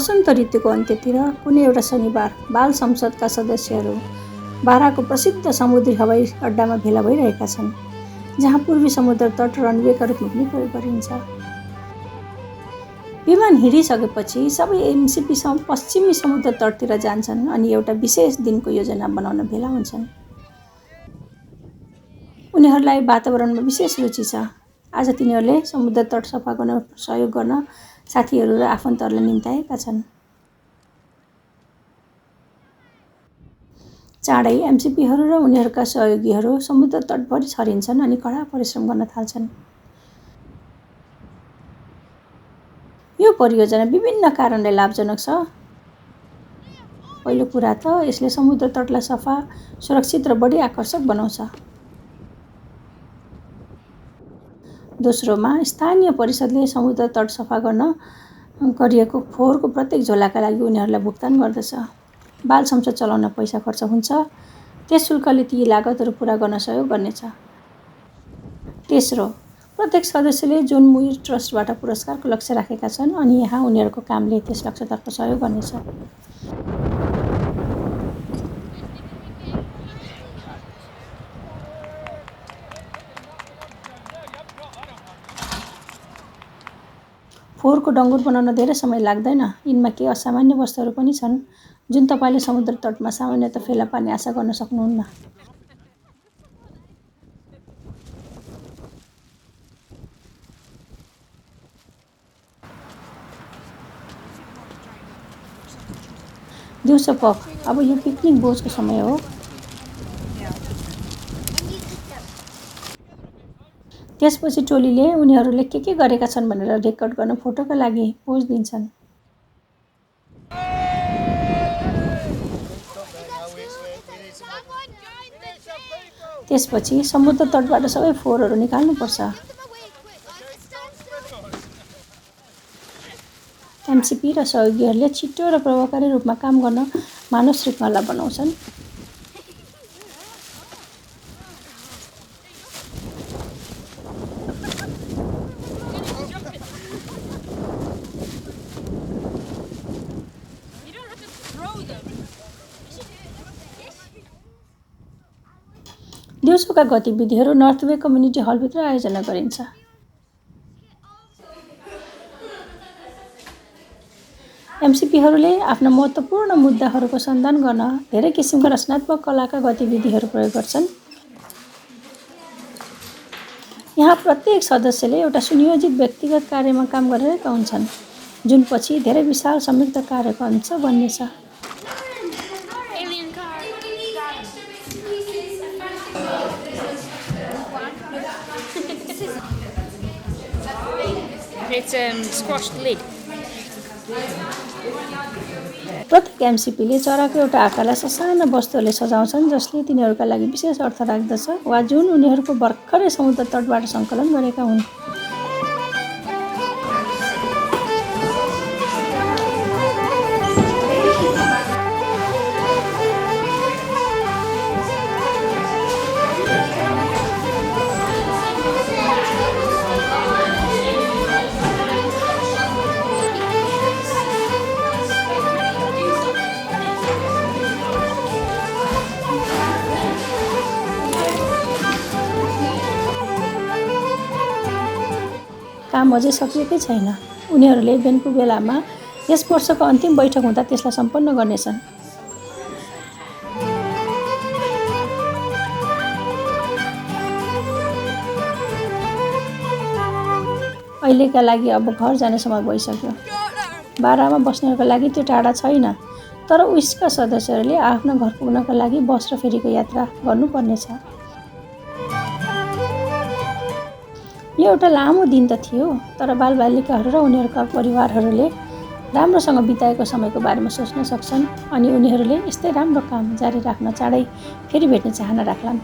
वसन्त ऋतुको अन्त्यतिर कुनै एउटा शनिबार बाल संसदका सदस्यहरू बाराको प्रसिद्ध समुद्री हवाई अड्डामा भेला भइरहेका छन्, जहाँ पूर्वी समुद्र तट रनवेका रूपमा पनि प्रयोग गरिन्छ। विमान हिँडिसकेपछि सबै एमसिपी पश्चिमी समुद्र तटतिर जान्छन् अनि एउटा विशेष दिनको योजना बनाउन भेला हुन्छन्। उनीहरूलाई वातावरणमा विशेष रुचि छ। आज तिनीहरूले समुद्र तट सफा गर्न सहयोग गर्न साथीहरू र आफन्तहरूलाई निम्ताएका छन्। चाँडै एमसिपीहरू र उनीहरूका सहयोगीहरू समुद्र तटभरि छरिन्छन् अनि कडा परिश्रम गर्न थाल्छन्। यो परियोजना विभिन्न कारणले लाभजनक छ। पहिलो कुरा त यसले समुद्र तटलाई सफा, सुरक्षित र बढी आकर्षक बनाउँछ। दोस्रोमा, स्थानीय परिषदले समुद्र तट सफा गर्न गरिएको फोहोरको प्रत्येक झोलाका लागि उनीहरूलाई भुक्तान गर्दछ। बाल संसद चलाउन पैसा खर्च हुन्छ, त्यस शुल्कले ती लागतहरू पूरा गर्न सहयोग गर्नेछ। तेस्रो, प्रत्येक सदस्यले जोन मुयर ट्रस्टबाट पुरस्कारको लक्ष्य राखेका छन् अनि यहाँ उनीहरूको कामले त्यस लक्ष्यतर्फ सहयोग गर्नेछ। फोहोरको डङ्गुर बनाउन धेरै समय लाग्दैन। यिनमा केही असामान्य वस्तुहरू पनि छन् जुन तपाईँले समुद्र तटमा सामान्यतः फेला पार्ने आशा गर्न सक्नुहुन्न। दिउँसो पक। अब यो पिकनिक भोजको समय हो। त्यसपछि टोलीले उनीहरूले के गरेका छन् भनेर रेकर्ड गर्न फोटोका लागि पोज दिन्छन्। त्यसपछि समुद्र तटबाट सबै फोहोरहरू निकाल्नुपर्छ। एमसिपी र सहयोगीहरूले छिटो र प्रभावकारी रूपमा काम गर्न मानव श्रृङ्खला बनाउँछन्। दिउँसोका गतिविधिहरू नर्थवे कम्युनिटी हलभित्र आयोजना गरिन्छ। एमसिपीहरूले आफ्ना महत्त्वपूर्ण मुद्दाहरूको सन्धान गर्न धेरै किसिमका रचनात्मक कलाका गतिविधिहरू प्रयोग गर्छन्। यहाँ प्रत्येक सदस्यले एउटा सुनियोजित व्यक्तिगत कार्यमा काम गरिरहेका हुन्छन्, जुन पछि धेरै विशाल संयुक्त कार्यको अंश बन्नेछ। प्रत्येक एमसिपीले चराको एउटा आकारलाई ससाना वस्तुहरूले सजाउँछन् जसले तिनीहरूका लागि विशेष अर्थ राख्दछ वा जुन उनीहरूको भर्खरै समुद्र तटबाट सङ्कलन गरेका हुन्। काम अझै सकिएकै छैन। उनीहरूले भेन्कुवेलामा यस वर्षको अन्तिम बैठक हुँदा त्यसलाई सम्पन्न गर्नेछन्। अहिलेका लागि अब घर जाने समय भइसक्यो। बारामा बस्नेहरूका लागि त्यो टाढा छैन, तर उइसका सदस्यहरूले आफ्नो घर पुग्नका लागि बस र फेरीको यात्रा गर्नुपर्नेछ। यो एउटा लामो दिन त थियो, तर बालबालिकाहरू र उनीहरूका परिवारहरूले राम्रोसँग बिताएको समयको बारेमा सोच्न सक्छन् अनि उनीहरूले यस्तै राम्रो काम जारी राख्न चाँडै फेरि भेट्ने चाहना राख्लान्।